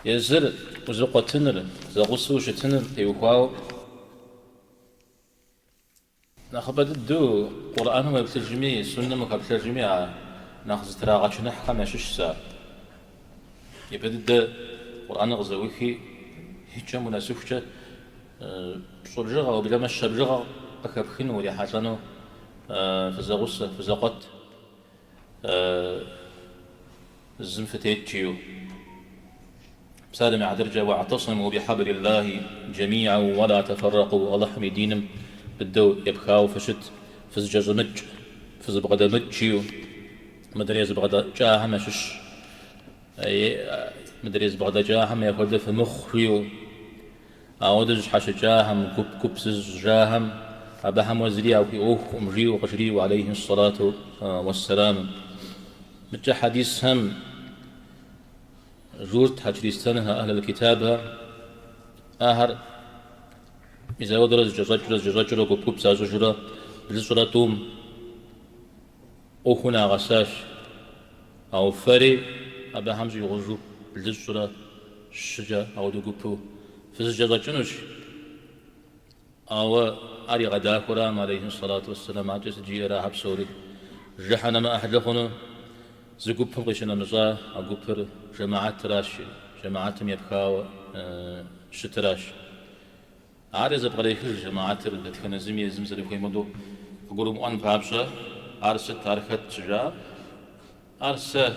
Езыр узэкъуэтыныр, зэгъусэу ущытыныр теухуауэ нэхъыбэ дыдэу Къурӏэным уеплъыжми, суннэм ухэплъэжми а нэхъ зытрагъэчыныхьхэм ящыщщ ар. Япэ дыдэ Къурӏэныр къызэӏухи, и кӏэм унэсыхукӏэ пщӏы бжыгъэ, уеблэмэ щэ бжыгъэ къыхэпхыну, урихьэлӏэну фызэгъусэ, фызэкъуэт. Зым фытет жиӏэу. Псалъэм и хьэтыркӏэ, Уа'тасиму бихьэблиллахи джэмиӏэу уэла тэфэррэкъу, Алыхьым и диным быдэу епхауэ фыщыт, фызэкӏэщӏэмыкӏ, фызэбгъэдэмыкӏ жиӏэу. Мыдрей зэбгъэдэкӏахэм ящыщ, мыдрей зэбгъэдэкӏахэм яхуэдэ фымыхъу жиӏэу. Ауэдэу зыщхьэщыкӏахэм, гуп-гуп зыщӏыжахэм, абыхэм уэ зыри яхуиӏуэхукъым, жиӏэу къыжриӏэу, алейхи ссалату уэсселам. Мыдкӏэ хьэдисхэм журтхэ, чристэнхэ, ахьлул-китабхэ, ахэр мис ауэдурэ зэкӏэщӏэкӏыурэ, зэкӏэщӏэкӏыурэ, гуп-гуп защӏыжурэ, блыщӏрэ тӏум ӏуэхур нагъэсащ. Ауэ фэри абыхэм щӏигъужу блыщӏрэ щыкӏэ ауэдэ гупу фызэкӏэщӏэкӏынущ. Ауэ ар игъэдахэуракъым, алейхи сэлату уэсселам, адэкӏэ сыт жиӏэрэ ахэр псори жыхьэнэмэ ӏыхьлы хъуну зы гупым къищынэмыщӏа а гупыр жэмыхьэтыращ, жэмыхьэтым епхауэ щытыращ. Ари зэпкърехыж жэмыхьэтыр дэтхэнэ зыми езым зэрыхуейм хуэдэу къыгурымыӏуэн папщӏэ, ар сыт, ар хэт щыжаӏэм, ар сэ